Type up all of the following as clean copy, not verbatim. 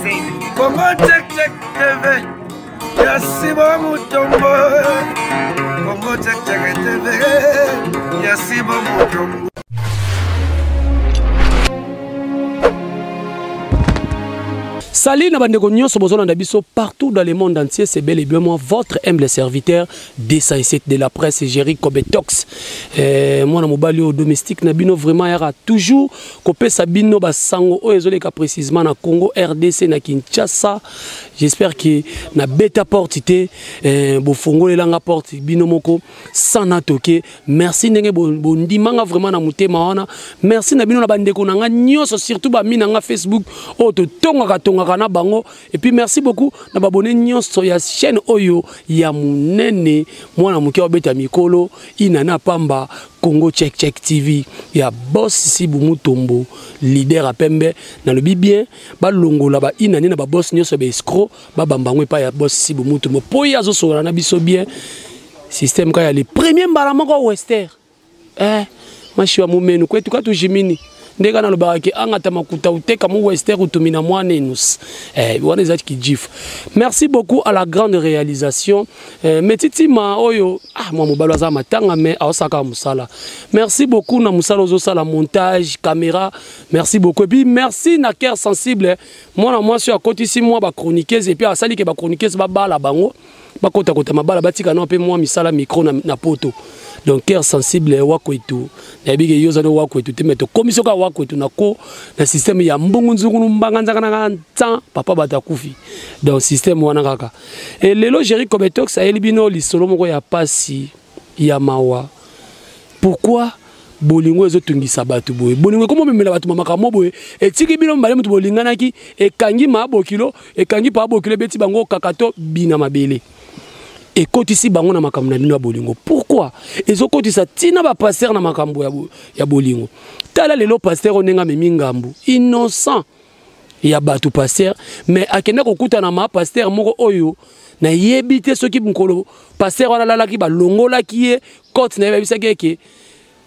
Congo Check Check TV ya Sibo Mutombo. Congo Check Check TV ya Sibo Mutombo. Salut na bandeko nyonso bozolanda biso partout dans le monde entier, c'est bel et bien moi votre humble serviteur 207 de la presse Jerry Kobetox. Euh, mwana mobali oyo domestique na bino vraiment yaka toujours kopesa bino basango oyo ezoleka précisément na Congo RDC na Kinshasa. J'espère que na beta porte te euh, bofongolelanga porte bino moko sans natoke. Merci ndenge bondimanga vraiment na motema wana. Merci na bino na bandeko na nga nyonso surtout ba mi na nga Facebook oyo totongaka tongaka na bango. Et puis merci beaucoup na babone nyonso ya chaîne oyo ya munene mwana moke obeta mikolo inana pamba Congo Check Check TV ya boss Sibu Mutombo leader à pembe nalobi bien balongola ba inani na ba boss nyonso ba escroc babamba yango epai ya boss Sibu Mutombo po ye azosolola na biso bien système kaka ya le premier mbala moko wester eh mashiwa mumenu kwetu katujimini nde kaka nalobaka ke angata makuta uteka mu wester utumina mwanenus eh, wana eza kijifu. Merci beaucoup à la grande réalisation eh, metitima oyo ah, mwa mobali aza matanga mais aosaka mosala. Merci beaucoup na mosala ozosala montage caméra, merci beaucoup. Et puis merci na cœur sensible mwana mwasi oyo akotisi mwa bachroniqueuse et puis asali ke bachroniqueuse babala bango bakotakota mabala batika nao mpe mwa misala micro na, na poto. Donc cœur sensible wakwetu nayebi ke yo oza no wakwetu te mais tokomi soki wakwetu na ko na système ya mbungu nzungulu mbanga nzaka na ntan papa bato akufi. Donc système wana kaka. E lelo Jerry Kobetox ayeli bino lisolo moko ya pasi ya mawa. Pourquoi bolingo ezotungisa bato boye? Bolingo ekoma omemela bato makambo boye, etiki bino mibale moto bolinganaki, ekangi maabokilo, ekangi pa bokilo, ebeti bango kaka to bina mabele, ekotisi bango na makambo na bino ya bolingo. Pourquoi ezokotisa ntina ba pasteur na makambo ya bolingo? Tala lelo pasteur oyo ndenge amemi ngambu innocent ya bato pasteur, mais akenda kokutana ma pasteur moko oyo nayebi te soki mokolo pasteur wana alalaki balongolaki ye cote na ye, bayebisaki eke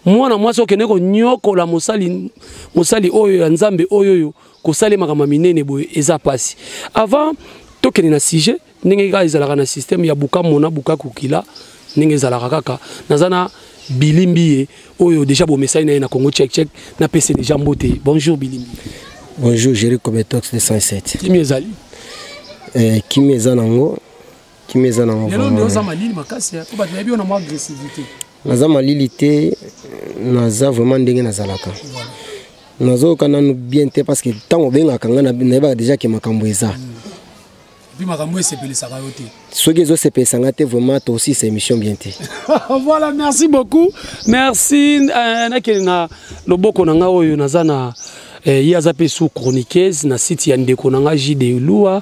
mwana mwasi okende konyokola mosali, mosali oyo ya Nzambe oyo oyo kosalemaka ma minene boye eza pasi. Avant tokende na sujet, ndenge kaka ezalaka na système ya buka mona buka kukila, ndenge ezalaka kaka naza na Bilimbi ye oyo déjà bomesani na ye na Congo Check Check, napesi déjà mbote. Bonjour Bilimbi. Bonjour Jerry Kobetox 207. Kimi ezali? Eh, kimi eza nango, kimi eza nango. Lelo nde oza malili makasi po bato bayebi yo na mwa agressivité. Naza malili te, naza vraiment ndenge nazalaka. Nazoyoka nanu bien te parce que ntango obengaka nga nayebaka déjà ke makambo eza. Puis makambo esepelisaka yo te. Soki ezosepelisa nga te vraiment tosisa émission bien te. Voilà, merci beaucoup. Merci nakende na loboko na nga oyo naza na ye aza mpe sous chroniqueuse na site ya ndeko na nga JD Lua,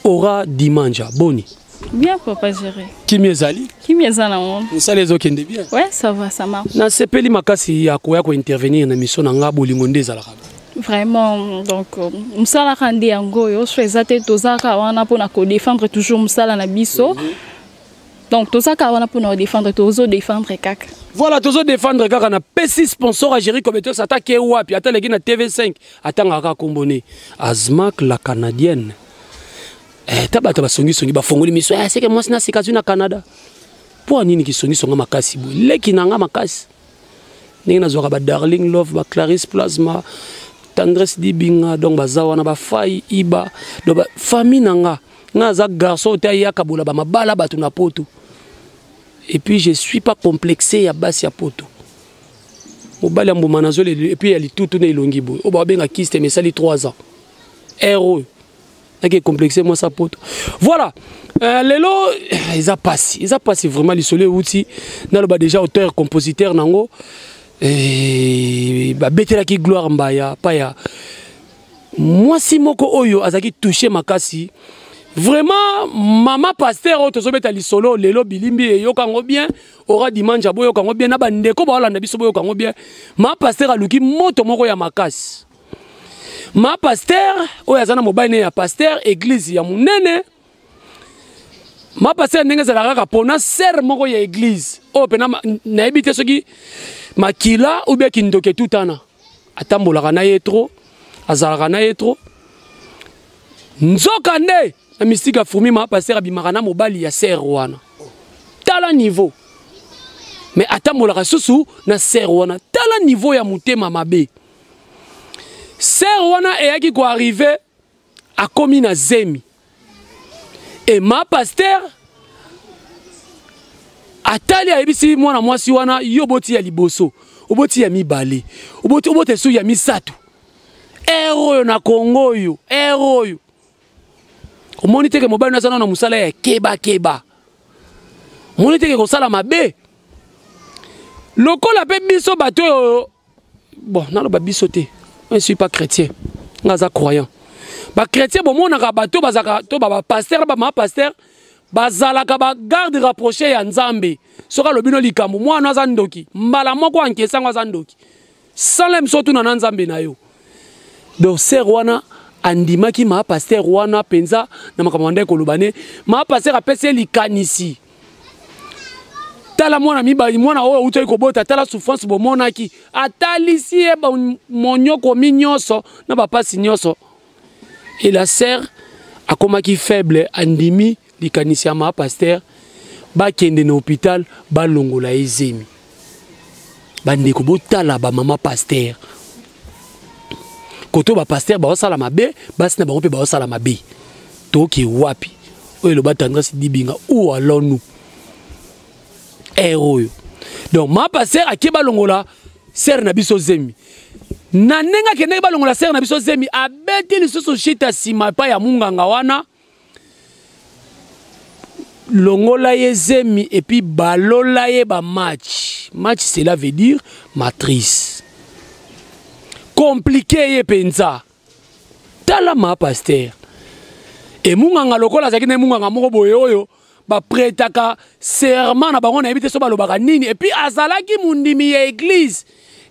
Aura Dimanja. Boni? Bien papa Jerry. Kimi ezali? Kimi eza nango. Mosala ezokende bien? Ouais, ça va, ça marche. Nasepeli makasi ya koya kointervenir na mission na nga bolingo nde ezalaka. Vraiment, donc mosala kaka nde yango oyo so eza te, tozalaka wana mpona kodéfendre toujours mosala na biso. Donc tozalaka wana mpona kodéfendre, tozodéfendre kaka. Voilà, tozodéfendre kaka na pesi sponsor ya Jerry Kobetox ata ke wapi, ata leki na TV5, atangaka kaka kombo ne Azmak la Canadienne. Eh, ta bato basongisongi bafongoli miso, eh, seke mwasi na sika azwi na Canada. Mpo nini kisongisonga makasi boye? Leki na nga makasi. Ndenge nazwaka ba Darling Love, ba Clarisse Plasma, Tendresse Dibinga, donc baza wana ba Fai Iba, donc ba famille na nga. Nga aza garçon te ayaka bola ba mabala bato na poto. Et puis je suis pas complexé ya basi ya poto. Mobali ya mbuma nazo et puis ya litutu na elongi boye. Oyo babenga kiste mais esali 3 ans. Air oyo. Nake complexé moi sa poto. Voilà. Lelo eza pasi, eza pasi vraiment lisolo euti naloba déjà auteur compositeur nango babetelaki Gloire Mbaya paya mwasi moko oyo azalaki touché makasi. Vraiment mama pasteur oyo tozobeta lisolo lelo Bilimbi eyoka yango bien, Aura Dimanja boyoka yango bien, na bandeko baolanda biso boyoka yango bien. Mama pasteur aluki moto moko ya makasi. Ma pasteur oyo aza na mobali ne ya pasteur église ya munene. Ma pasteur ndenge ezalaka kaka pona sœur moko ya église oyo pena nayebi te soki makila ou bien kindoki etutana, atambolaka na ye trop, azalaka na ye trop. Nzoka nde na mystique ya fourmi ma pasteur abimaka na mobali ya sœur wana. Tala niveau. Mais atambolaka susu na sœur wana. Tala niveau ya motema mabe. Sœur wana eyaki ko arriver akomi na zemi. Et ma pasteur atali ayebisi mwana mwasi wana yo oboti ya liboso oboti ya mibale oboti obota esuki ya misato ere oyo na kongo oyo ere oyo omoni teke mobali naza nano na mosala ya kebakeba omoni teke kosala mabe lokola mpe biso bato oyo bon naloba biso te je suis pas chrétien nga aza croyant bachrétien bomonaka bato bazalaka to bapaster na bamama paster bazalaka bagarde rapproché ya nzambe soki alobi no likambo mwana aza ndoki mbala moko ankesa yango aza ndoki sala miso otuna na nzambe na yo donc ser wana andimaki maa paster wana mpenza na makambo bandaki koloba ne maa paster apesi ye likanisi tala mwana mibali mwana oyo autaki kobota tala souffrance bomonaki atalisi ye monyokomi nyonso na bapasi nyonso et la sœur akomaki faible andimi likanisi ya maa paster bakende na hôpital balongola ye zemi bandeko botala bamama paster koto bapaster baosala mabe basi na bango mpe baosala mabe toke wapi oyo eloba tendresse dibinga où allons-nous ere oyo donc ma paster ake balongola sere na biso zemi na ndenge akendaki balongola sere na biso zemi abeti lisusu shita nsima epai ya munganga wana longola ye zemi et puis balola ye ba match match cela veut dire matrice compliqué ye mpenza tala ma pasteur e munganga lokola azalaki na munganga moko boye oyo bapretaka serment na bango nayebi te so balobaka nini epuis azalaki mondimi ya eglize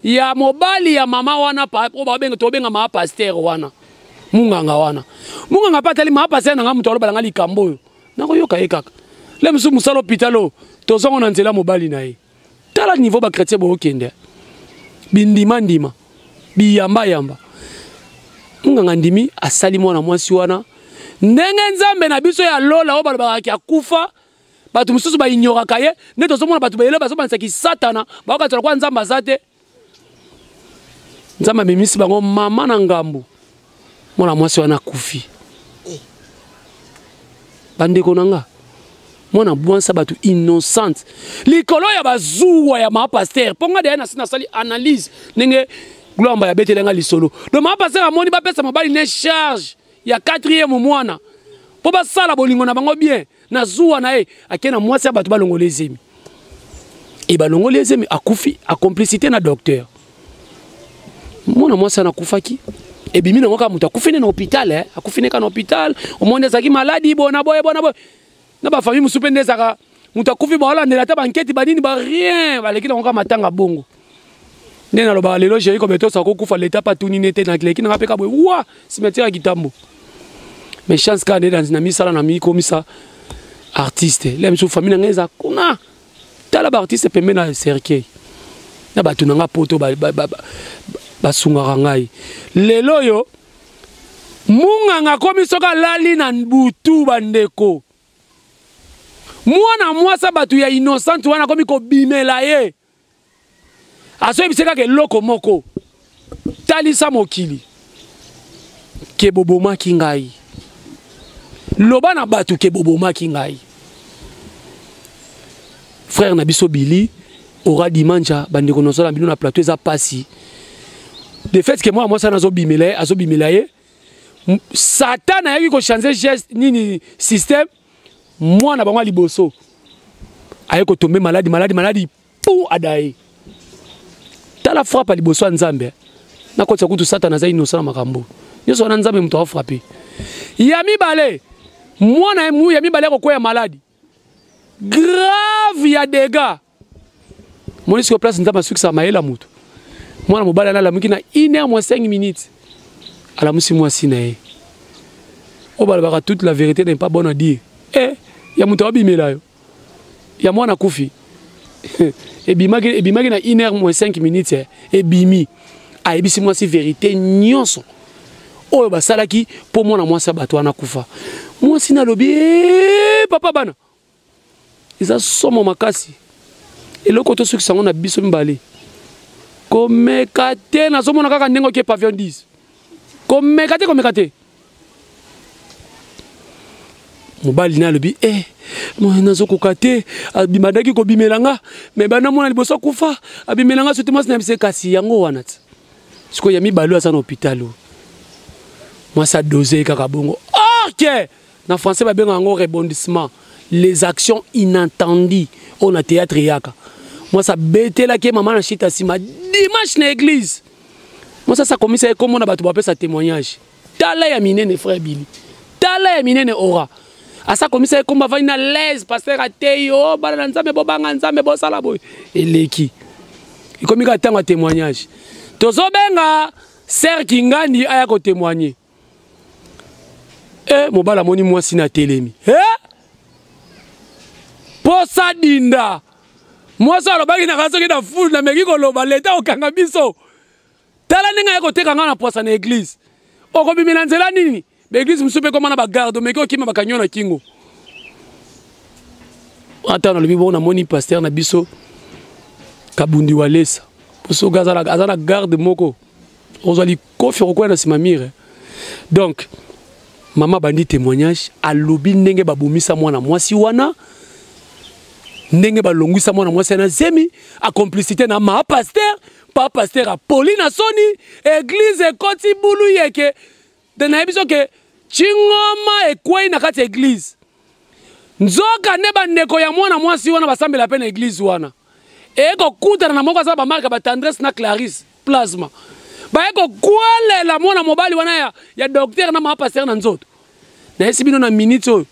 ya mobali ya mama wana oyo babenga tobenga mama pasteur wana munganga wana munganga mpe atali mama pasteur na ngai moto alobala ngai likambo oyo nakoyoka ye kaka le mosusu mosala hôpital oyo tozongo na nzela mobali na ye tala niveau bachrétien bookende bindimandima biyambayamba munganga ndimi asali mwana mwasi wana ndenge nzambe na biso ya lola oyo balobaka akufa bato mosusu baignoraka ye nde tozomona bato bayele bazobanisaki satana bakokanisa lokola nzambe aza te nzambe amemisi bango mama na ngambo mwana mwasi wana akufi bandeko na nga mwana bwansa bato innocente likolo ya bazuwa ya mapaster mpo nga deya nasi nasali analyse ndenge gloire mbaya abeteli nga lisolo donc mapaster amoni bapesa mobali ne charge ya 4e mwana mpo basala bolingo na bango bien na zuwa na ye ake na mwasi ya bato balongola ezemi e balongoli ezemi akufi acomplicité na docteur mwana mwasi wana akufaki ebimi nango kaka moto akufi nde na hôpital eh? akufi nde kaka na hôpital omoni azalaki maladi bona boye bona boye na bafamille mosusu mpe nde ezalaka moto akufi baolandela ata banketi banini ba rien baleki nango kaka matanga bongo nde nalobaka lelo jeriko betosa akokufa leta mpe atuni ne te naleki nanga mpe kaboye wa cimetière ya kitambo mais chance kaka nde na misala na mikomisa artiste le mosusu famille na ngai eza kuna tala baartiste pembe na cercueil na bato na ngai poto basungaka ngai lelo oyo munganga akomi soki alali na butu bandeko mwana mwasi bato ya innocente wana akomi kobimela ye azoyebisa kaka eloko moko talisa mokili ke bobomaki ngai loba na bato ke bobomaki ngai frère na biso Billy ora dimanja bandeko nazala bino na plateau eza pasi de fait que mwana mwasi wana azobimela ye azobimela ye satan ayaki kochange geste nini système mwana bango ya liboso aye kotombe maladi maladi maladi pu adaye tala frappe ya liboso ya nzambe nakotisa kutu satana aza innocent na makambo nyonso wana nzambe moto afrappe ya mibale mwana ya mibale akokwea maladi grave ya dégâts moni sikoyo place nzambe asukisaka mayele ya moto mwana mobali ana alamuki na 1 heure moins 5 minutes alamusi mwasi na ye oyo balobaka toute la vérité n'est pas bonne à dire eh, ya moto abimela yo ya mwana akufi ebimaki ebimaki na 1 heure moins 5 minutes eh, ebimi ayebisi mwasi vérité nyonso Oyo basalaki mpo mwana mwasi ya bato wana kufa. Mwasi nalobi eh, papa bana eza somo makasi, eloko tosukisa yango na biso mibale. Komeka te, nazomona kaka ndenge oke pavillon 10. Komeka te, komeka te. Mobali na alobi eh, nazokoka te, abimandaki kobimela nga me banda mwana liboso akufa abimela nga soki mwasi na biso kasi yango wana ti sikoyo ya mibale aza na hôpital oyo mwasi adose ye kaka bongo. Ok, na français babenga yango rebondissement, les actions inattendues oyo na théâtre eyaka. Mwasi abetelaki ye mama na shita nsima dimanche na église. Mwasi asakomisa ye komona bato bapesa témoignage. Tala ya minene frère Billy, tala ya minene ora asakomisa ye kombo, avandi na l'aise, pasteur ateyi o bana na Nzambe, bobanga Nzambe, bosala boye, eleki ekomi kaka ntango ya témoignage. Tozobenga ser Kingandi aya kotémoigne. E mobali amoni mwasi na telemi e posa dinda. Mwasi alobaki naka soki na fulu nameki koloba leta okanga biso. Tala ndenge aye koteka ngai na pwasa na eglise. Okobimela nzela nini? Baeglise mosusu mpe ekoma na bagarde, omeki okima bakangi yo na kingo. Ata nalobi bongo, namoni pasteur na biso Kabundi Walesa, po soki aza na garde moko ozwa likofi okokwea na nsima mire. Donc mama bandi témoignage, alobi ndenge babomisa mwana mwasi wana, ndenge balongwisa mwana mwasi na zemi a complicité na ma pasteur, pa pasteur apoli na soni, église ekoti bulu yeke de nayebi so ke chingoma ekwei na kati ya église. Nzoka nde bandeko ya mwana mwasi wana basambela mpe na église wana, ekokutana na moko aza bamarke ba Tendresse na Clarisse Plasma, baye kokwelela mwana mobali wana ya docteur na mama pasteur na nzoto. Nayesi bino na minute oyo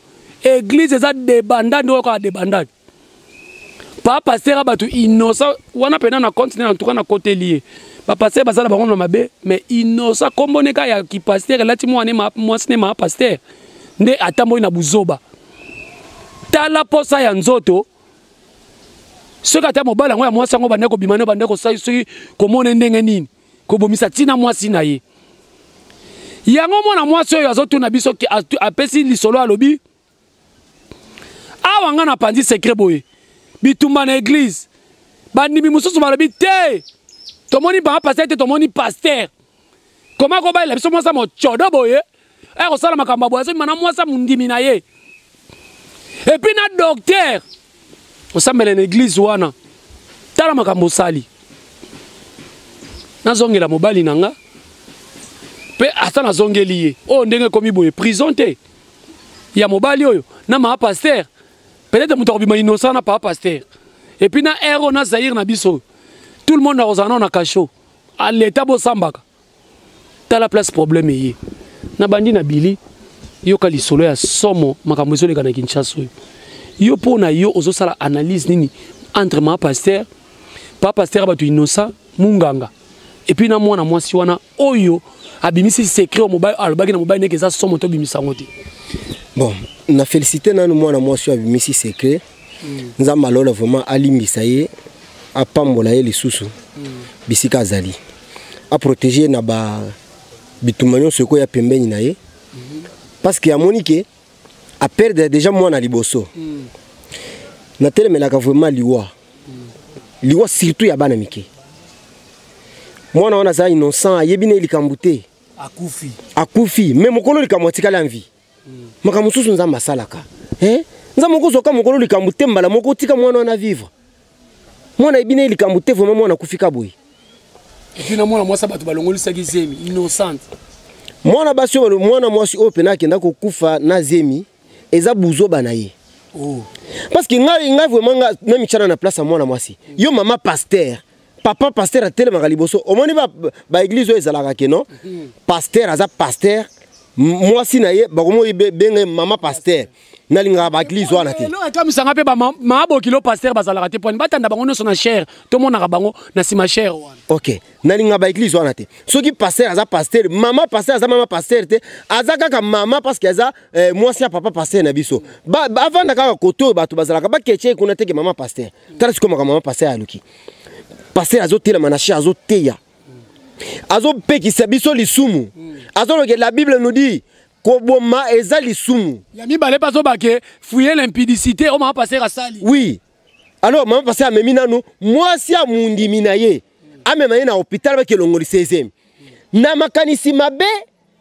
église eza debandade, oyo kaka debandade. Pa pasteur bato innocent wana pena na continent, en tout cas na côté lié ba pasteur bazala bango na mabe, mais innocent kombo ne ka ya ki pasteur elati mwana mwasi ne ma pasteur nde atamboli na buzoba. Tala posa ya nzoto, soki ata mobali yango ya mwasi yango bande kobima ne bande kosala soki komona ndenge nini kobomisa ntina mwasi na ye. Yango mwana mwasi oyo azotuna biso, apesi lisolo, alobi awa nga na panzi secret boye, bitumba na église, bandimi mosusu balobi te, tomoni ba pasteur te, tomoni pasteur koma kobalela biso mwasi mochodo boye, aya kosala makambo boye, azobima na mwasi mondimi na ye, et puis na docteur osambela na église wana, tala makambo osali. Nazongela mobali na nga mpe ata nazongeli ye oyo ndenge ekomi boye, prison te ya mobali oyo na maa pasteur, peut-être moto akobima innocent na papa pasteur, et puis na ero na Zaire na biso, tout le monde akozala nao na cachot à l'état bosambaka. Tala place problème eye na bandi na Bili, yoka lisolo ya somo makambo ezoleka na Kinshasa oyo. Yo mpo na yo ozosala analyse nini entre ma pasteur, pa pasteur bato innocent munganga, et puis na mwana mwasi wana oyo abimisi secret oyo mobali alobaki na mobali ndenge eza somo tobimisa yango te? Bon, na félicité nanu mwana mwasi oyo abimisi secret. Nzambe alola vraiment alimbisa ye, apambola ye lisusu bisika azali, aprotéger na ba bitumba nyonso ekoya pembeni na ye, parce que amoni ke aperdre déjà mwana liboso. Natelemelaka vraiment liwa, liwa surtout ya bana mike. Mwana wana aza innocent, ayebi ne likambo te, akufi, akufi, mais mokolo likambo atikali en vie. Makambo mosusu Nzambe asalaka, eh? Nzambe okozwaka mokolo likambo te, mbala moko otika mwana wana vivre. Mwana ayebi ne likambo te, vraiment mwana akufi ka boye. Et puis na mwana mwasi bato balongolisaki zemi innocente. Mwana basi oyo, mwana mwasi oyo pena akenda kokufa na zemi, eza buzoba na ye. Oh. Parce que ngai vraiment nga na michana na place ya mwana mwasi. Yo mama pasteur, papa pasteur atelemaka liboso. Omoni ba église oyo ezalaka ke non? Pasteur aza pasteur, mwasi na ye bakomoyi benga ye mama pasteur. Nalingaka ba église wana te. Eloko ekamisanga mpe ba maabokilo pasteur bazalaka te, poni batanda bango nyonso na chaire, tomonaka bango na nsima chaire wana. Ok, nalingaka ba église wana te. Soki pasteur aza pasteur, mama pasteur aza mama pasteur te, aza kaka mama parce que aza mwasi ya papa pasteur na biso. Bavanda kaka kote oyo bato bazalaka, bakece kuna teke mama pasteur. Tala sikoyo makambo mama pasteur aluki. Pasteur azotelama na chaire, azoteya. Azopekisa biso lisumu. Azoloke la Bible nous dit koboma eza lisumu. Ya mibale mpe azobake fouiller l'impudicité oyo mama pasteur asali. Oui. Alors mama pasteur amemi nanu mwasi ya mundimi na ye, amema ye na hôpital bakelongolisa ezemi na makanisi mabe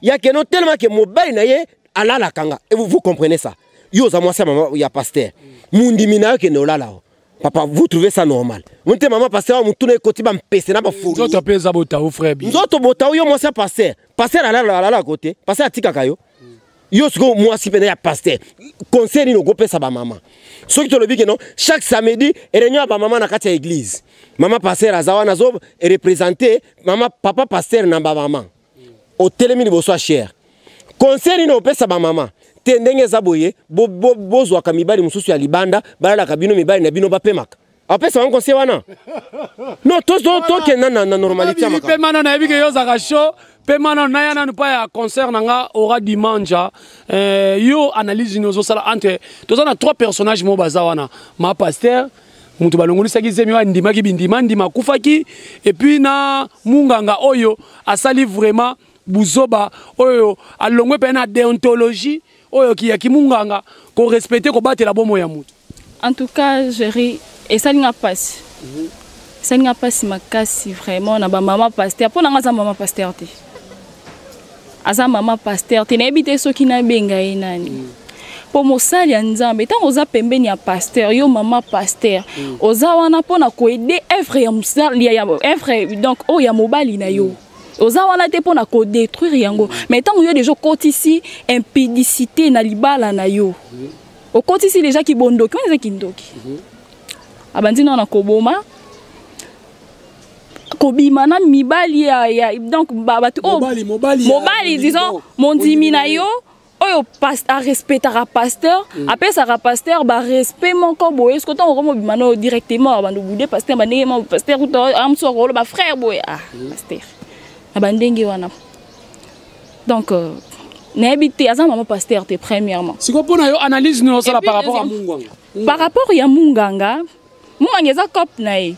ya keno tellement ke mobali na ye alalaka nga. Et vous, vous comprenez ça? Yo oza mwasi ya mama ya pasteur, mundimi na yo kende olala o. Papa, vous trouvez ça normal? Monte mama pasteur wa mutuna ekoti bampese na bafuri. Nzoto mpe eza botau, frère Bi. Nzoto botau, yo mwasi ya pasteur. Pasteur alala alala kote, pasteur atikaka yo. Yo sikoyo mwasi pene ya pasteur, conseil nini okopesa bamama? Soki tolobi ke non, chaque samedi réunion ya bamama na kati ya église, mama pasteur aza wana azo représente mama papa pasteur na bamama, otelemi liboso ya chere, conseil nini opesa bamama te? Ndenge eza boye, bozwaka mibali mosusu ya libanda balalaka bino, mibali na bino bapemaka. Apesa bango conseil wana? Non, tokenda na normalité ya makambo. Mpe mana nayebi ke yo ozalaka chaud mpe mana naya nanu mpa ya concert na nga ora dimanja. Yo analyse nini ozosala entre toza na trois personnages mo baza wana: ma pasteur, moto balongolisaki zemi oyo andimaki bindima ndima akufaki, et puis na munganga oyo asali vraiment buzoba, oyo alongwe mpe na déontologie oyo kiyaki munganga korespecte kobatela bomoi ya moto? En tout cas, Géri, esali nga mpasi, esali nga mpasi makasi vraiment na bamama pasteur. Mpo na nga aza mama pasteur te, aza mama pasteur te. Nayebi te soki nabenga ye nani, mpo mosali ya Nzambe, ntango oza pembeni ya pasteur, yo mama pasteur, oza wana mpona koaider œuvre ya mosali ya œuvre, donc oyo ya mobali na yo. Oza wana te mpona kodétruire yango. Mais ntango yo déjà okotisi impudicité na libala na yo, okotisi déjà kibondoki wana, eza kindoki. Abandi nano na koboma, kobima na mibali ya donc bato oyo Mobali, mobali mobali, disons mondimi na yo oyo arespectaka pasteur, apesaka pasteur barespect moko boye. Soki ntango okomobima no directement, bando bude pasteur bandenge ma pasteur kuta amosu akoloba frère boye, ah pasteur na bandenge wana. Donc nayebi te, aza mama pasteur te premièrement. Sikoyo mpo na yo, analyse nini osala Et puis, par rapport à deuxième- munganga? Par rapport ya munganga, munganga eza cope na ye.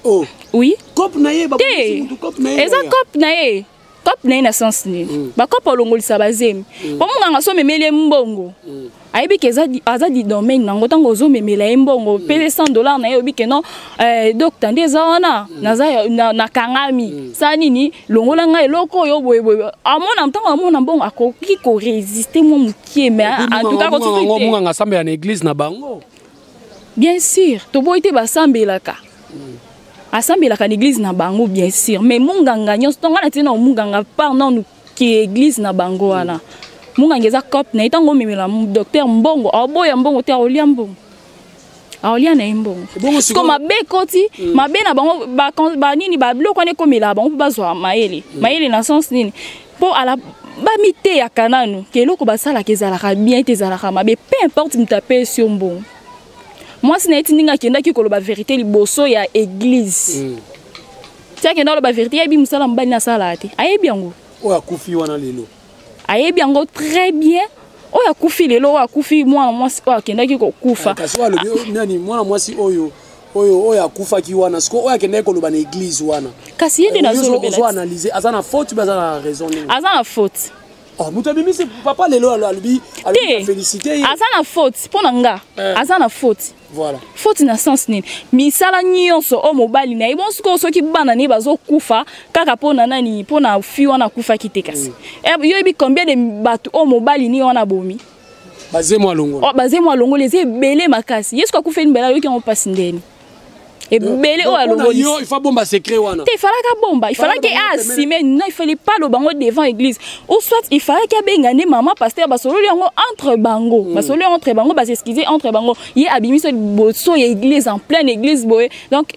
Oh. Oui. Cope na ye? Te. Babongisi mutu cope na ye? Eza cope na ye. Cope na ye na sens nini? Bacope olongolisa bazemi, mpo munganga so omemeli ye mbongo, ayebi ke aza di domaine nango. Ntango ozomemela ye mbongo mpe 100 $ na ye, oyebi ke non, docteur nde eza wana, naza nakangami, sa nini, longola ngai eloko oyo boyeboye. Amona, ntango amona mbongo, akoki korésister mwa mokie, mais en tout cas kosusu te. Munganga asambela na église na bango. Bien sûr, toboyi te, basambelaka, asambelaka na église na bango, bien sûr. Mais munganga nyonso ntongo na ntina munganga par nanu ki église na bango wana, munganga eza cope na ye. Ntango omemela docteur mbongo, aoboya mbongo te, aolia mbongo, aolia na ye mbongo. Bongo siko mabe ekoti, mabe na bango, banini, babiloko wana ekomela bango mpo bazwa mayele. Mayele na sens nini? Mpo ala bamiteyaka nanu ke eloko basalaka ezalaka bien te, ezalaka mabe. Peu importe moto apesi yo mbongo, mwasi na ye ti ndenge akendaki koloba vérité liboso ya église, ti akenda koloba vérité, ayebi mosala mobali na asalaka te, ayebi yango. Oyo akufi wana lelo. Ayebi yango très bien, oyo akufi lelo, oyo akufi, mwana mwasi oyo akendaki kokufa. Kasi oyo alobi nani, mwana mwasi oyo akufaki wana, sikoyo oyo akendaki koloba na église wana? Kasi ye nde Ozo nazolobela. analyse, aza na faute mpe aza na raison nini? Aza na faute. Oh, moto abimisi papa lelo alobi Te. félicité ye. Aza na faute mpo na nga. Aza na faute. Voilà. Faute na sens nini? Misala nyonso oyo mobali na ye, bon, sikoyo soki bana na ye bazokufa kaka mpo na nani? Mpo na fi wana akufaki te. Kasi yo yebi combien de bato oyo mobali ni wana abomi? Bazemo alongola. Oh, bazemo alongoli, eza ebele makasi. Ye soki akufeli mbela, ayoki yango mpasi ndeni ebele oyo alongoli. Yo, il faut bomba secret wana. Te, il fallait bomba, il fallait que assumer. Non, il fallait pas loba bango devant église, ou soit il fallait abenga nde mama pasteur, basololi yango entre bango, basololi entre bango, basexcuse entre bango. Ye abimisi liboso ya église, en pleine église boye, donc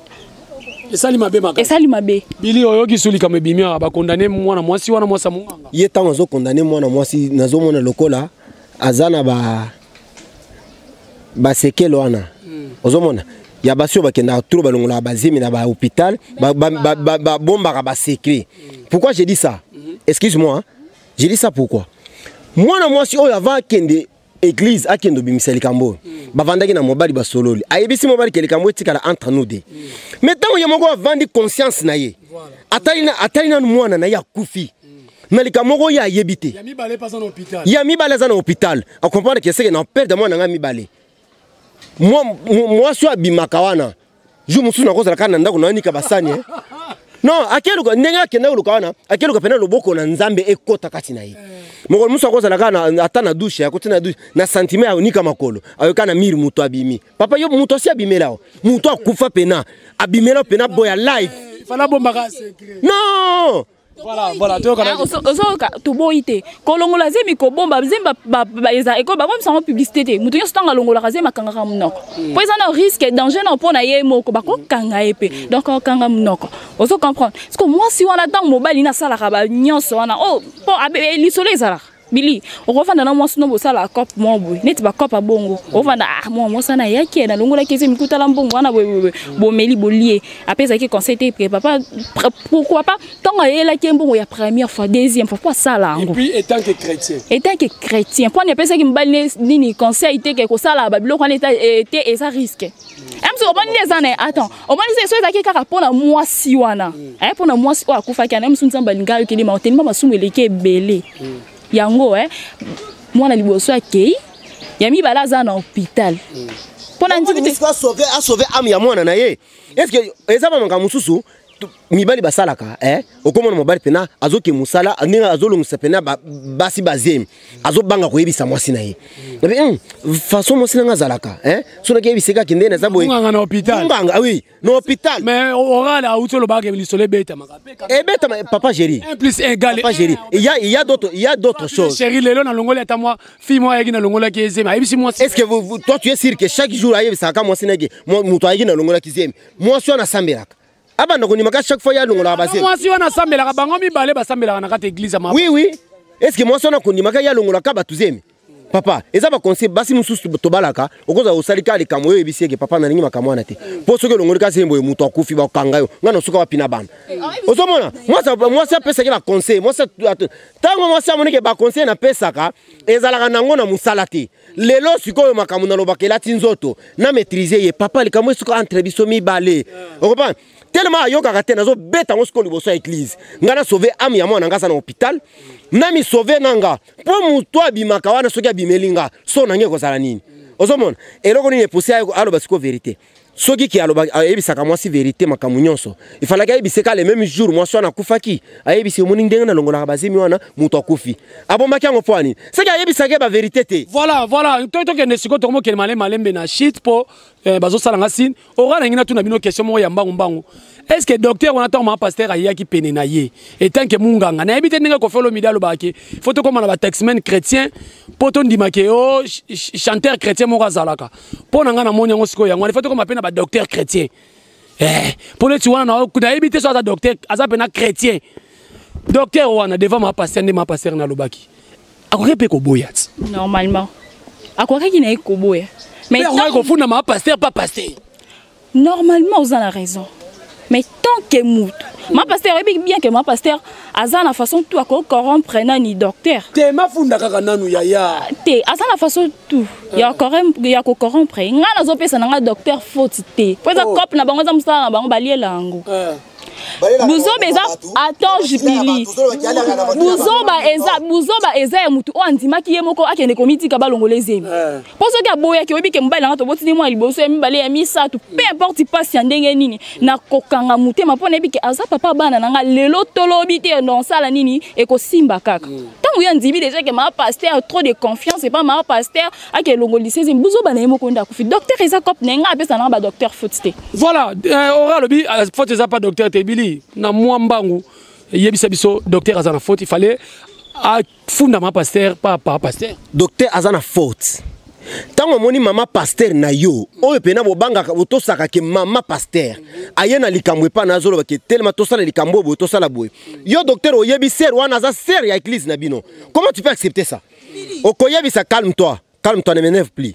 Esali mabe makasi. Esali mabe. Bili, oyoki su likambo ebimi awa, bakondane mwana mwasi wana, mwasi ya monganga. Ye ntango azokondane mwana mwasi, nazomona lokola aza na ba basekele wana. Ozomona ya basi oyo bakendaka trop, balongolaka bazemi na bahôpital, babombaka basecret. Pourquoi je dis ça? Excuse moi, hein? Je dis ça pourquoi? Mwana mwasi oyo avant akende Église akende obimisa likambo oyo. Bavandaki na mobali, basololi, ayebisi mobali ke likambo etikala entre nous deux. Mais ntango ye moko avandi, conscience na ye atali nanu mwana na ye akufi na likambo moko oyo ayebi te. Ya mibale mpe aza na hôpital. Ya mibale aza na hôpital, acomprendre ke seke na perdre mwana na ngai mibale. Mwasi oyo abimaka wana, jour mosusu nakozala kaka na ndako nayonika basani, eh? Non, akeluka ndenge akenda koluka wana, akeluka pena loboko na Nzambe ekota kati na ye. Mokolo mosusu akozala kaka ata na douche, akoti na douche na sentiment ya onika makolo, ayoka na mire moto abimi. Papa, yo moto asi abimela o moto akufa pena abimela pena boya live. Fala bombaka secret. Non. Voilà, toyokana. Ah, ozoyoka, toboyi te kolongola zemi, kobomba zemi, eza bakomisa yango publicité te. Moto nyonso ntango alongolaka zemi, akangaka monoko, mpo eza na risque, danger na mpo na ye moko, bakokanga ye mpe. Donc akokanga monoko, ozo comprendre? Parce que mwasi wana, ntango mobali nasalaka banyonso wana, oh, mpo lisolo ezalaka bili, okovanda na mwasi no, bosala cope moko boye, neti bacope abongo, ovanda, ah, mwa mwasi wana ayaki, nalongolaki eze mikutala mbongo wana boye, bomeli, bolie. Apesaki conseil te ke papa, pourquoi pas ntango ayelaki ye mbongo ya première fois, deuxième fois, po asala Et yango? Puis étant que chrétien. Étant que chrétien, mpo ani apesaki mobali nini conseil te ke kosala babiloko wana te, eza risque. Emso omoni nde eza na ye. Attends, omoni se so ezalaki kaka mpona mwasi wana, mpona mwasi oyo akufaki wana, mosu Nzambe alinga ayokeli ma otelima masumu eleki ebele yango, mwana liboso akei, ya mibale aza na hôpital mpona ndimi te. Asauve âme ya mwana na ye. Est ce que eza bamakambo mosusu mibali basalaka, eh? Okomona mobali mpena azoke mosala, ndenge azolongisa mpena basi bazemi, azobanga koyebisa mwasi na ye. Nabi, façon mwasi nanga azalaka, eh? So naki yebisa kaka ndenge naza boye. Munganga na hôpital. Munganga, oui, na hôpital. Mais oral auti olobaka lisolo ebetamaka. Ebetama, papa Géri. 1 plus 1 égale. Papa Géri, il y a d'autres choses. Chéri, lelo nalongoli ata mwa fille moko ayaki, nalongolaki ezemi, ayebisi mwasi. Est ce que toi, tu es sûr que chaque jour ayebisaka mwasi nake moto ayaki nalongolaki zemi? Mwasi wana asambelaka, abanda kondimaka chaque fois ye alongolaka bazemi? Mwasi wana asambelaka, bango mibale basambelaka na kati église ya Oui, est ce que mwasi wana kondimaka ye alongolaka bato zemi? Papa, eza baconseil. Basi mosusu tobalaka, okozala osali kaka likambo oyo, oyebisi eke papa, nalingi makambo wana te, mpo soki olongoli kasi boye, moto akufi, bakokanga yo, ngai nasuka wapi na bana? Ozomona mwasi apesaki baconseil. Mwasi, ntango mwasi amonike baconseil napesaka ezalaka nango na mosala te, lelo sikoyo makambo nalobaka elati nzoto na maîtrise ye. Papa, likambo esuka entre biso mibale, okopa tellement ayokaka te. Nazobeta yango sikoyo liboso ya église. Ngai nasauve âme ya mwana nga aza na hôpital, na misauve na nga, mpo moto abimaka wana, soki abimeli nga, so na ngai ekozala nini? Ozomona eloko nini epuse aloba sikoyo vérité? Soki ke aloba, ayebisaka mwasi vérité, makambo nyonso ifalaki ayebise ka le même jour mwasi wana akufaki. Ayebisi: omoni ndenge nalongolaka bazemi wana, moto akufi. Abombaki yango mpo anini soki ayebisaki ye bavérité te? Voilà, tokende sikoyo, tokomokende malembe malembe na shit, mpo bazosala nga signe. Ora nangi natuna bino question moko ya mbangu mbangu. Est ce que docteur wana, ntango mama pasteur ayaki pene na ye etant que munganga, nayebi te ndenge Kofi Olomide alobaka ke faut tokóma na bataximen chrétien mpo tondima ke o chanteur chrétien moko azalaka, mpo na ngai namoni yango sikoyo yango wana, faut tokóma mpe na badocteur chrétien, mpo neti wana nayebi te so aza docteur, aza mpena chrétien, docteur wana devant mama pasteur, nde mama pasteur nalobaki akoki mpe koboya ti? Normalement akokaki na ye koboya. Mais akoki kofunda mama pasteur, pas pasteur. Normalement oza na raison, mais tant que mutu ma pasteur oyebi bien que ma pasteur aza na façon tout akocorrompre nani, docteur. Te, mafunda kaka nanu yaya. Te, aza na façon tout ya kocorrompre. Ngai nazopesa na ngai docteur faute te, po eza cope na bango, eza mosala na bango, baliela yango. Buzoba eza, attends, Bili, buzoba eza, buzoba eza ya mutu oyo andimaki ye moko akende komitika balongola ezemi. Mpo soki aboyaki, oyebi ke mobali nanga, tobotini mwa liboso, ya mibale, ya misato, peu importe mpasi ya ndenge nini, nakokanga motema mpo nayebi ke aza papa bana na nga. Lelo tolobi te, nosala nini, ekosimba kaka. Ntango ye andimi déjà ke maa pasteur, trop de confiance epa maa pasteur, ake elongolisa ezemi, buzoba na ye moko nde akufi. Docteur eza cope na ye, ngai apesa nanga badocteur faute te. Voilà, ora alobi faute eza pas docteur te. Bili na mwa mbangu, yebisa biso, docteur aza na faute? Il fallait afunda ma pasteur, pas pa pasteur. Docteur aza na faute. Ntango omoni mama pasteur na yo oyo mpena bobangaka, botosaka ke mama pasteur aye na likambo epa na, azoloba ke telema, tosala likambo oyo boye, tosala boye, yo docteur oyebi sœur wana aza sœur ya église na bino, comment tu peux accepter ça? Okoyebisa, calme toi, calme-toi, ne m'énerve plus.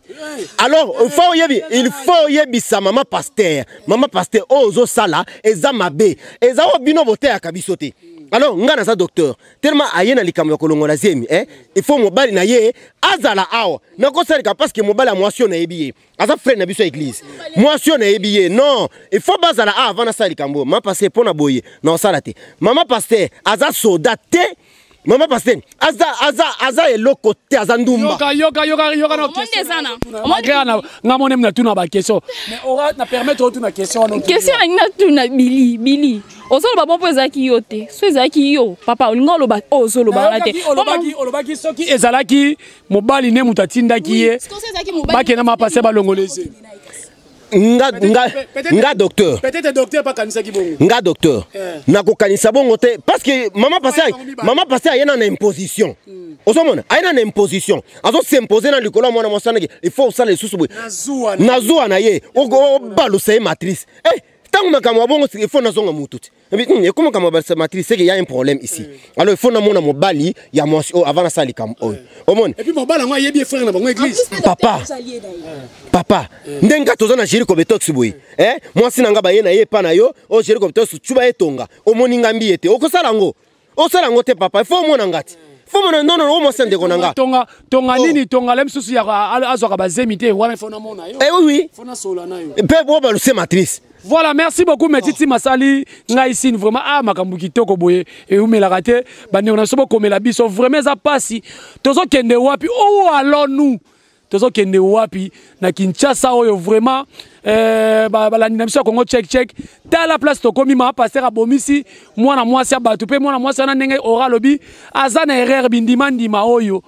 Alors, il faut oyebi, il faut oyebisa mama pasteur, mama pasteur oyo ozosala eza mabe, eza oyo bino boteyaka biso te. Alors nga naza docteur, tellement aye na likambo ya kolongola zemi, eh? Il faut mobali na ye azala awa. Nakosalika parce que mobali ya mwasi oyo nayebi ye aza frère na biso ya église, mwasi oyo nayebi ye, non, il faut bazala awa avant nasala likambo oyo. Mama pasteur, mpo na boye naosala te. Mama pasteur aza soda te, mama pasteur aza, aza, aza eloko te, aza ndumba. Yoka, yoka, yoka, yoka na Omoni eza na- malgré na nga moni na tuna ba question, mais ora na permettre otuna question wana. Question na ngai natuna Bili, Bili, ozoloba bon mpo ezalaki yo te. So ezalaki yo, papa, olingi oloba oyo ozoloba wana te. Olobaki, olobaki soki ezalaki mobali nde moto atindaki ye, bakenda mapase balongoleze. Nga docteur. Peut-être docteur bakanisaki bongo. Nga docteur nakokanisa bongo te, parce que mama pasteur, mama pasteur aye na imposition. Ozomona, aye na imposition, azosimpose na likolo ya mwana mwasi anaki il faut osala lisusu boye. Nazuwa. Nazuwa na ye, obalusa ye matrice. Ntango makambo ya bongo, il faut nazonga mutu te. Ekoma makambo ya balusa matrice, c'est que y a un problème ici. Alors il faut namona mobali ya mwasi oyo avant nasala likambo oyo, omoni. Et puis mobali yango ayebi ye, frère na bango église. Papa, papa, ndenge kaka toza na Géri Kobetox boye, eh? Mwasi na nga baye na ye epa na yo oyo Géri Kobetox cuba etonga, omoni nga mbi ye te, okosala yango, osala yango te. Papa, il faut omona nga te, faut mona. Non, non, o mwasi ya ndeko na nga. Tonga, tonga. Oh. Nini tonga le mosusu ya azwaka bazemi te wana, ifo namona yo. Eh, oui. Fo nasola na yo. Mpe bo baluse matrice. Voilà, merci beaucoup, mais Titi Masali, ngai sine vraiment, ah, makambo kitoko boye eumelaka te. Bandeko na biso, bokomela biso, vraiment eza pasi. Tozokende wapi? Oh, allons-nous? Tozokende wapi na Kinshasa oyo? Vraiment, balandi na biso ya Congo Check Check, tala place tokomi. Ma pasteur abomisi mwana mwasi ya bato, mpe mwana mwasi wana, ndenge ora alobi, aza na erreur. Bindima ndima oyo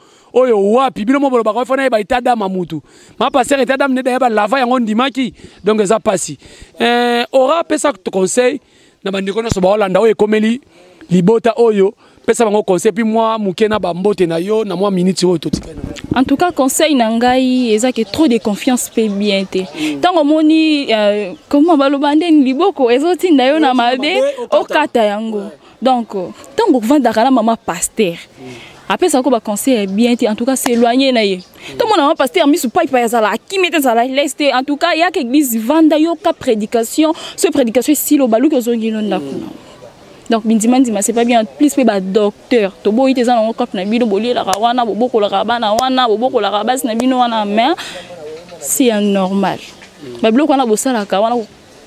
wapi? Bino mo bolobaka fana yeba état d'âme ya mutu. Ma pasteur, état d'âme nde yeba lava yango ndimaki, donc eza pasi. Ora apesa conseil na bandeko nyonso baolanda oyo ekomeli libota oyo, pesa bango conseil, puis mwa moke na bambote na yo na mwa miniti oyo totikali na. En tout cas, conseil na ngai eza ke trop de confiance mpe bien te. Ntango omoni comment baloba ndeni, liboko ezotinda yo na mabe, okata yango. Donc ntango ovandaka na mama pasteur, apesaka baconseil ya bien te, en tout cas s'éloigner na ye. Tomona mama pasteur misu paipai, azala akimi te, ezala lese te. En tout cas, yaka église, vanda, yoka prédication. So prédication esili, obaluki, ozongi no ndako na. Donc bindima ndima, c'est pas bien. Plus mpe badocteur, toboyi te, eza nango cope na bino, bolielaka wana, bobokolaka bana wana, bobokolaka basi na bino wana, mais c'est anormal. Babiloko wana bosalaka wana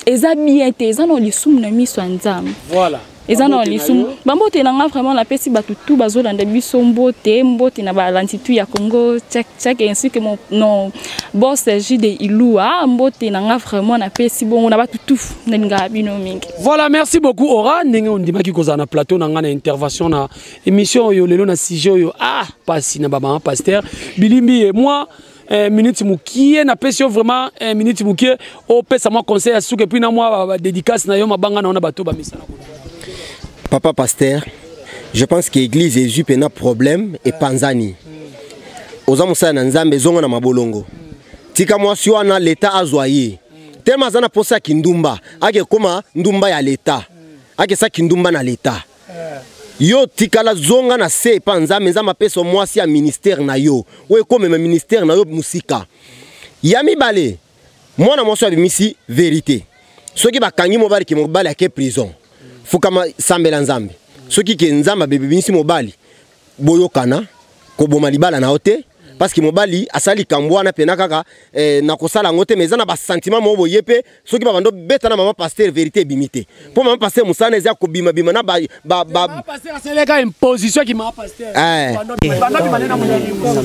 eza bien te, eza na lisumu na miso ya Nzambe. Voilà. Eza na Bambote na lisumu. yo. Bambote na nga, vraiment napesi bato tu bazolanda biso mbote, mbote na balandi tu ya Congo Check Check, ainsi que mon non boss Jude Ilua. Mbote na nga, vraiment napesi bongo na bato tu nalingaka bino mingi. Voilà, merci beaucoup Ora, ndenge ondimaki kozala na plateau na nga na intervention na émission oyo lelo na sujet oyo, ah, pasi na bamama pasteur bilimbi ye. Moi, minute mokie napesi yo, vraiment, minute mokie, opesa mwa conseil ya suka, et puis na mwa badédicace na yo, mabanga na yo na bato bamisala. Papa pasteur, je pense que église ezwi mpena problème, epanzani. Oza mosala na Nzambe, ezonga na mabolongo, tika mwasi wana, leta azwa ye. Telema aza na posa ya kindumba, ake koma ndumba ya leta, akesa kindumba na leta. Yo tikala, zonga na se epa Nzambe. Nzambe apesa mwasi ya ministère na yo oyo ekomema ministère na yo mosika. Ya mibale, mwana mwasi oyo abimisi vérité, soki bakangi mobali, ke mobali ake prison, fukama, sambela Nzambe. Soki ke Nzambe abebimisi mobali, boyokana, koboma libala na yo te, parce que mobali asali likambo wana mpena kaka, nakosala yango te, mais eza na basentiment moko boye. Mpe soki babando beta na mama pasteur, vérité ebimi te, mpo mama pasteur mosala eza kobimabima na ba Pasteur aseleka imposition ki mama pasteur.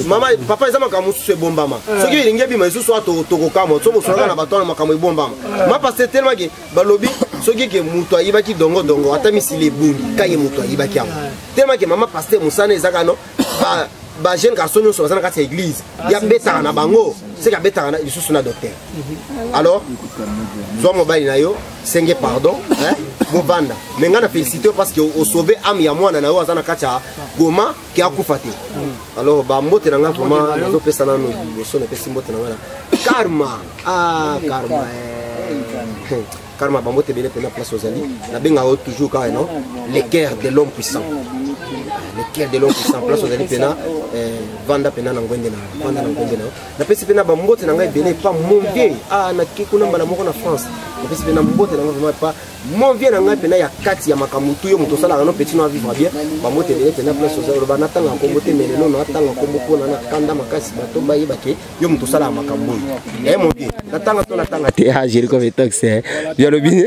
Mama, papa, eza makambo mosusu ebombama. Soki elingi ebima lisusu awa, tokokamwa. So bosolaka na bato wana, makambo ebombama. Ma pasteur, tellement ke balobi soki ke moto ayibaki dongodongo, ata misili ebungi, ka ye moto ayibaki yango. Tellement ke mama pasteur mosala ezaka no bajeune garçon nyonso baza na kati ya église, ya betaka na bango, seke abetaka lisusu na docteur. Alors zwa mobali na yo, senge pardon, hein, bovanda. Mais ngai na félicité parce que osauve âme ya mwana na yo aza na kati ya Goma, ke akufa te. Alors bambote na ngai, vraiment nazopesa nano liboso, napesi mbote na ngai na Karma, ah Karma, eh. Karma, bambote ebele mpena place ozali. Nabengaka yo toujours kaka no le cœur de l'homme puissant, le Cœur de l'homme puissant, place ozali pena vanda pena na ngwende na vanda na ngwende na napesi pena bambote na ngai ebele epa mon vieux. Ah, nake kuna mbala moko na France, napesi pena mbote na ngai vraiment epa mon vieux na ngai pena ya kati ya makambo tu yo moto osalaka no petit no vivre bien. Bambote ebele pena place ozali, oloba natanga nkombo te, mais lelo natanga nkombo mpona nakanda makasi, bato bayeba ke yo moto osalaka makambo oyo. Eh mon vieux, natanga to natanga te. Ah, Jericho Vetox, bialobi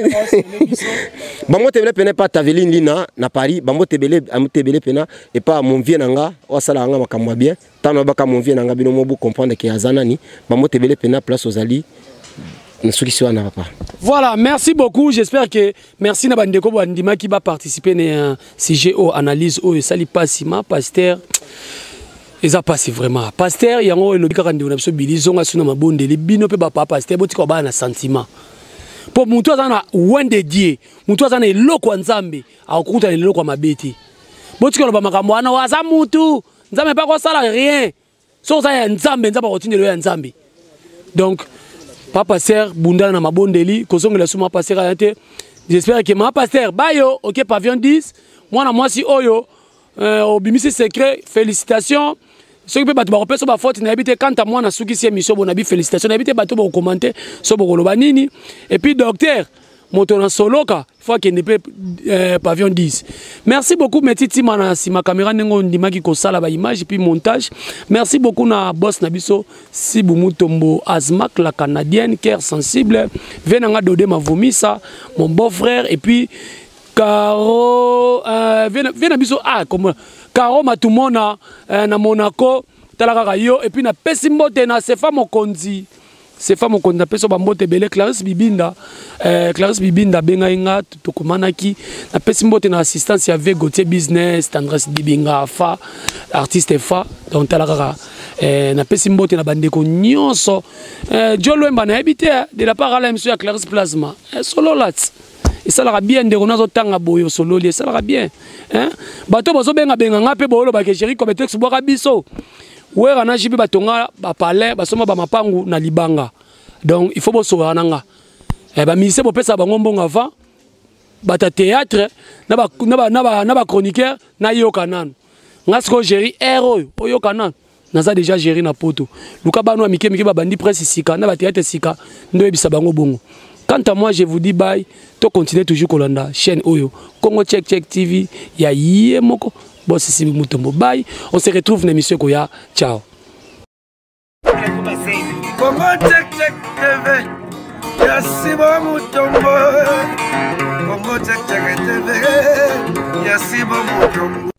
bambote ebele pena epa Taveline Lina na Paris, bambote ebele, bambote ebele pena epa mon vieux na nga oyo asalaka nga makambo ya bien. Ntango nabaka mon vieux na nga, bino mo bocomprendre ke aza nani. Bambote ebele pena place ozali, nasukisi wana papa. Voilà, merci beaucoup. J'espère que merci na bandeko bandimaki ba participer na sujet o analyse oyo esali pasi ma pasteur. Eza pasi vraiment. Pasteur yango elobi kaka ndeko na biso Bili zonga suna mabondeli bino pe ba papa pasteur botika bana na sentiment. Po mutu aza na oint de Dieu, mutu aza na eloko ya Nzambe, akokuta na eloko ya mabe te. Botika loba makambo wana aza mutu, Nzambe pa kosala rien. Soki oza ya Nzambe, Nzambe akotindela yo ya Nzambe. Donc papa pasteur bundana na mabondeli, kozongela suma pasteur aya te. J'espère que ma pasteur bayo OK pavillon 10 mwana mwasi oyo obimisi secret, félicitations. Soki mpe bato bakopesa bafaute nayebi te. Quant à moi, nasukisi émission bona bi félicitation, nayebi te bato bokokommente so bokoloba nini. Et puis docteur moto na soloka faut akende mpe pavillon 10. Merci beaucoup Meti Tima na nsima caméra ndenge ondimaki kosala baimage puis montage. Merci beaucoup na boss na biso Sibu Mutombo Azmak la canadienne, cœur sensible ve nanga Dode Mavomisa, mon beau frère, et puis Caro ve na biso ah comment Caro Matumona na Monaco, tala kaka yo. Et puis na pesi mbote na Sefa Mokonzi, Sefa Mokonzi napesi bambote ebele. Clarisse Bibinda, Clarisse Bibinda abengai nga, tokomanaki. Napesi mbote na assistance ya V Gauthier Business, Tendresse Dibinga fa artiste fa. Donc tala kaka napesi mbote na bandeko nyonso. Jo Lwemba nayebi te de la part ala émission ya Clarisse Plasma, solo lats esalaka bien ndeko nazotanga boye osololi esalaka bien hein. Bato bazobenga benga nga mpe boolobaka Jerry Cobetex bwaka biso wera na jibi batonga bapalais basomba bamapangu na libanga. Donc il faut bosokola na nga baministère bopesa bango mbongo avant bata théâtre na bachroniqueur nayoka nanu nga sikoyo Jerry r oyo oyoka nanu naza déjà Jerry na poto luka bano ya mike mike babandi presse sika na bathéâtre sika nde oyebisa bango bongo. Quant à moi, je vous dis bye. To continuer toujours kolanda chaîne oyo Congo Check Check TV ya ye moko boss Sibi Mutombo. Bye, on se retrouve na émission koya. Ciao. Congo Check Check TV ya Sibo Mutombo, Congo Check Check TV ya Sibo Mutombo.